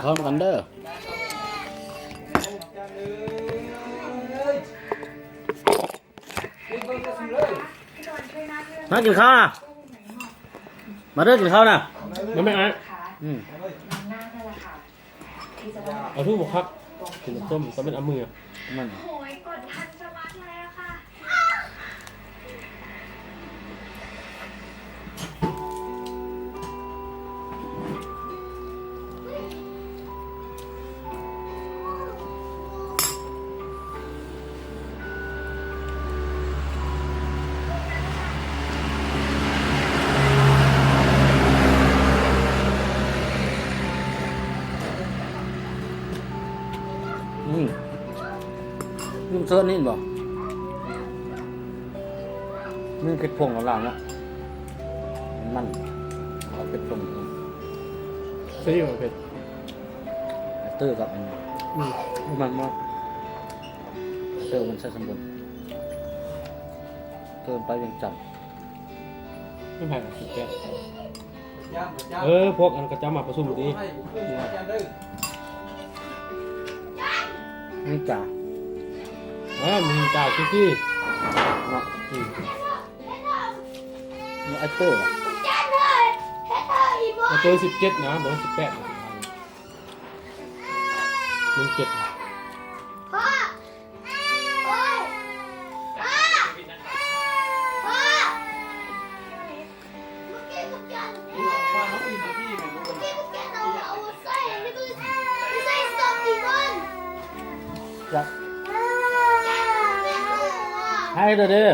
ເຂົ້ານຳກັນເດີ. ມາກິນເຂົ້ານະ ມາເດີ ກິນເຂົ້ານະ. ມາແມ່ອ້າຍ. ອືມ ເອົາທຸກບໍ່ຄັກ ກິນຕົ້ມ ຕ້ອງເປັນອາມື. ມັນ ໂອ້ຍ ກົດດັນຊະມັດເລີຍອະຄ່ະ. ອືມ ລືມເຊີນນີ້ບໍ່? ມີເຜັດຜົງລາວເນາະ ມັນເອົາເຜັດຜົງ ໃສ່ເຜັດ ເຕີກັບອັນ ອືມ ມັນມາ ເຕີມັນໃສ່ສຳບົນ ເຕີໄປວຽງຈັນ. ເອີ ພວກອັນເຂົາເຈົ້າມາປະຊຸມຕິ ມີຈ້າ ເອີ ມີຈ້າຊື່ໆ ເນາະ ອືມ ມີໄອເຕີ ໄອເຕີສິບເຈັດນະ ບໍ່ສິບແປດນະ ໜຶ່ງເຈັດ. ໃຫ້ເດີ.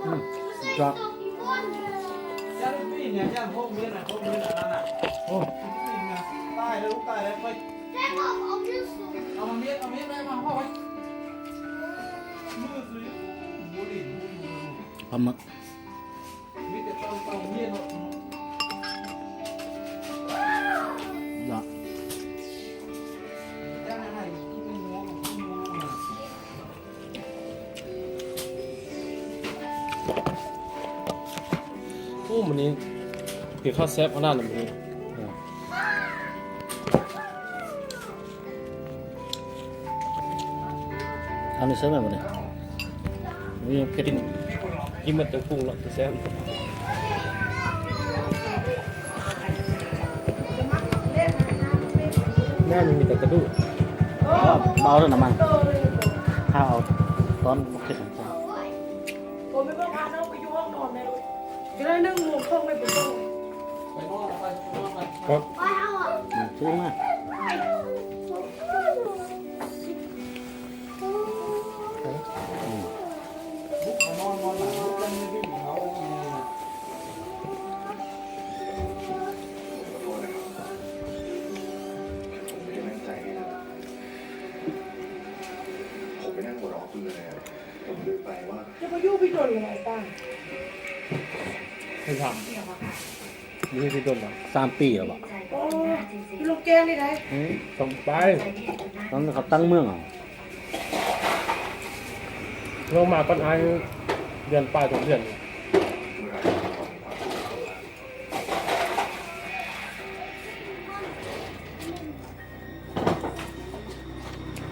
ອືມ ຈ້າ ໂອ້ ຕາຍແລ້ວ ຕາຍແລ້ວ ໄປ ເອົາມາເມັດ ເອົາເມັດໄດ້ມາ ພໍ່ ໄປ ມື ປາໝຶກ. ໂອ້ ມື້ນີ້ກິນເຂົ້າແຊບຂະໜາດນັ້ນມື້ນີ້. ອັນນີ້ໃສ່ແມ່ນບໍ່ນີ້? ມີຫຍັງເຜັດ ກິນ ກິນໝົດຈັ່ງປຸງເນາະ ແຊບ. ແມ່ນມີແຕ່ກະດູກ ເອົາແຕ່ນ້ຳມັນ ຖ້າເອົາຕອນເຜັດ ໂອ້ຍ ບໍ່ພານ້ອງໄປຢູ່ຫ້ອງນອນແມ່ລູກ ຈະໄດ້ໜຶ່ງໂມງເຄິ່ງໄປບໍ່ສົ່ງ. ຄັບ ອືມ ຖືມາ ອືມ. จะมาอยู่พี่ดนเลยไอ้ตา ไปถาม อยู่พี่ดนเหรอ สามปีแล้วบ่ โอ้ อยู่ลูกแก้งนี่ได๋ อืม ต้องไป ตอนเขาตั้งเมืองอ่ะ ลงมาก่อนอ้าย เดือนปลายสองเดือน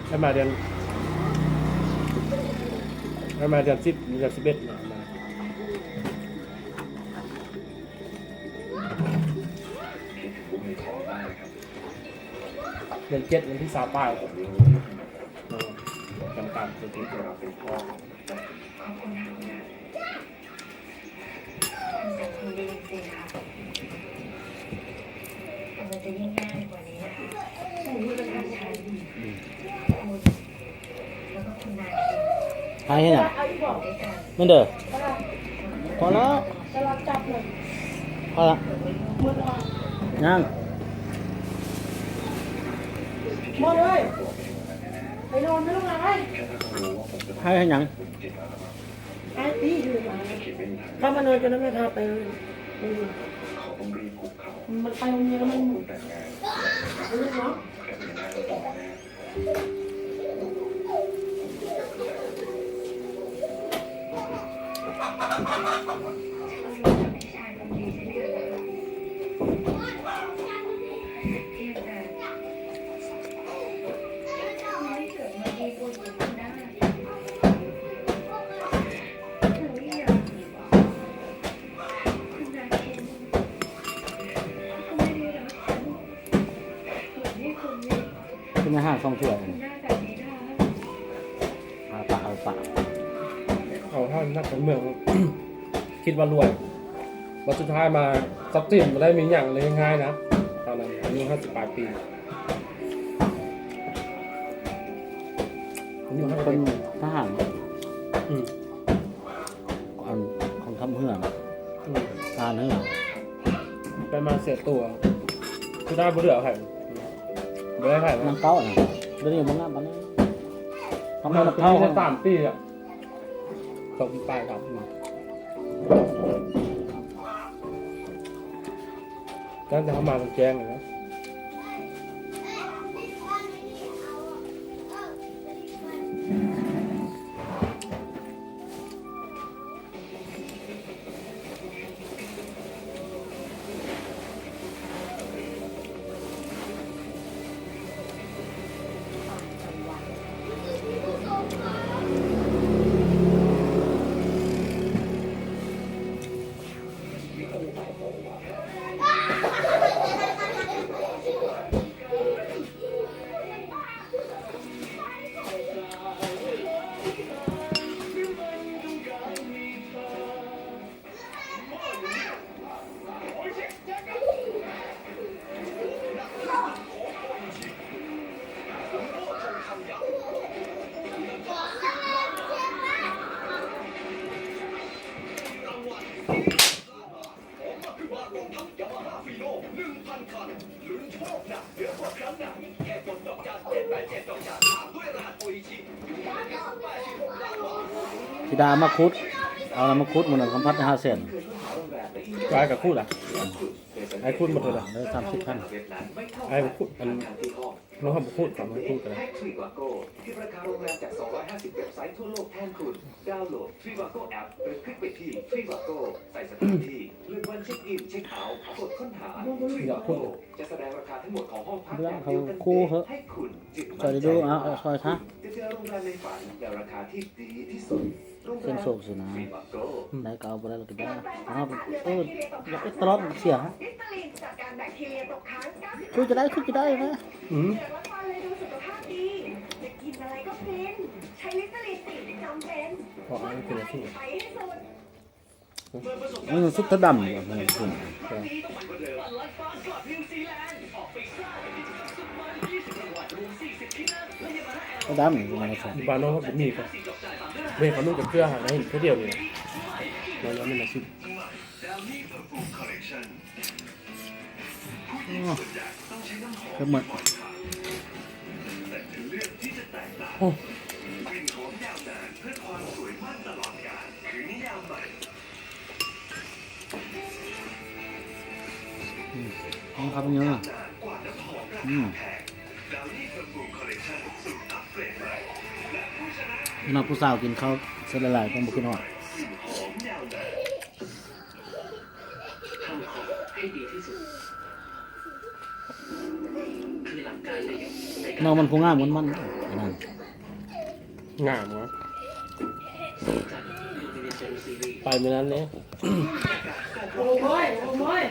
ໃຫ້ມາເດືອນ ໃຫ້ມາເດືອນສິບ ເດືອນສິບເອັດ ມາ ມາ ເດືອນເຈັດ ວັນທີຊາວປາຍ ເອີ ຈຳກັດ ໃຫ້ຫຍັງ? ມັນເດີ ພໍແລ້ວ ພໍແລ້ວ ຍັງ ໃຫ້ຫຍັງ? ອ້າຍຕີຢູ່ ຖ້າມານອນຈົນແມ່ພາໄປ ເຂົາຕ້ອງຣີບຄຸກເຂົ່າ ມັນໄປໂຮງຮຽນແລ້ວມັນ ແບບງານ ເນາະ ແບບງານ ກິນອາຫານສອງຖ້ວຍ ຫາປາ ເອົາປາ ເອົາທ່ານນັກການເມືອງ ຄິດວ່າລວຍ ບັດສຸດທ້າຍມາຊັບສິນບໍ່ໄດ້ມີຫຍັງເລີຍ ງ່າຍໆນະ ຕອນນັ້ນອາຍຸຫ້າສິບປາຍປີ ອາຍຸຫ້າສິບ ເປັນທະຫານ ອືມ ອັນ ກອງທັບເຮືອນະ ອືມ ທະຫານເຮືອນ ໄປມາເສຍຕົວ ສຸດທ້າຍບໍ່ເຫຼືອໃຜ ບໍ່ໄດ້ໃຜ ນາງເກົ້ານະ ດຽວນີ້ບໍ່ງາມປານໃດ ທຳມາ ນາງເກົ້າ ສາມປີອະ ສອງປີປາຍ ສາມປີ ຕັ້ງແຕ່ເຮົາມາແຈ້ງເລີຍນະ. ທິດາມາຂຸດ ເອົານຳມາຂຸດ ມື້ນັ້ນສອງພັນຫ້າແສນ ກາຍກະຂຸດລະ ໃຫ້ຂຸດໝົດເລີຍ ເອີ ສາມສິບພັນ ໃຫ້ຂຸດ ອັນ ເຮົາບໍ່ຂູດ ສາມາດຂູດກໍໄດ້ Trivago ເກັບລາຄາໂຮງແຮມຈາກສອງຮ້ອຍຫ້າສິບເວັບໄຊທົ່ວໂລກແທນຄຸນ. ດາວໂຫຼດ Trivago App ຫຼືຄລິກໄປທີ່ Trivago ໃສ່ສະຖານທີ່ ເລືອກວັນເຊັກອິນ ເຊັກເອົາ ກົດຄົ້ນຫາ Trivago ຈະສະແດງລາຄາທັງໝົດຂອງຫ້ອງພັກແບບດຽວກັນເປະໃຫ້ຄຸນ ຈະໄດ້ດູ ເອົາ ເອົາຊ່ອຍຊະ ຈະເຈີໂຮງແຮມໃນຝັນໃນລາຄາທີ່ດີທີ່ສຸດ. ເຊິ່ງໂຊກຊິນະ ໄດ້ກໍເອົາ ບໍ່ໄດ້ກໍຢ່າ ເຮົາ ເອີ ຢ່າໄປຕະຫຼອດເສຍ ຄືຈະໄດ້ ຄືຈະໄດ້ນະ ອືມ ພໍເອົາໄປກິນອາຊີບ ອືມ ສຸດທະດຳ ດຳ ຢູ່ບ້ານເຮົາບໍ່ມີ ເວຍເຂົານຸ່ງຈັກເທື່ອ ຫາເຫັນເທື່ອດຽວນີ້ ແລ້ວແມ່ນອາຊີບ ເກືອບໝົດ ໂອ້ ອືມ ຂອບຄຸນເດີ ອືມ ເວລາຜູ້ສາວກິນເຂົ້າເສດຫຼາຍໆ ຕ້ອງບໍ່ຄິດຮອດ ນ້ອງມັນຜູ້ງາມ ມັນ ມັນ ອັນນັ້ນ ງາມຫວາ ໄປມື້ນັ້ນເດ້ ໂອ້ຍ ໂອ້ຍ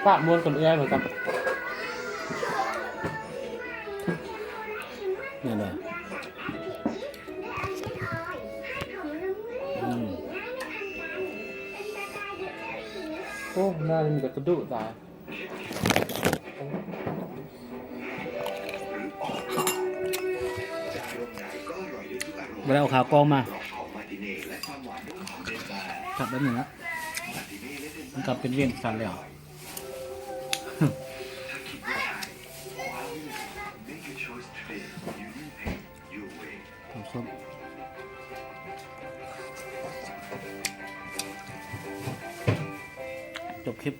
ປາກມ່ວນກັນເອື້ອຍເໝືອນກັນ ນີ້ເດີ ອືມ ໂອ້ ໜ້ານີ້ມັນກະກະດຸຕາຍ. ບໍ່ໄດ້ເອົາຂາກອງມາ ຈັບແບບນີ້ລະ ມັນກະເປັນເວນສັນແລ້ວ. ຖ້າຄິດວ່າຊາຍ ຄວາມ ຈົບຄລິບ.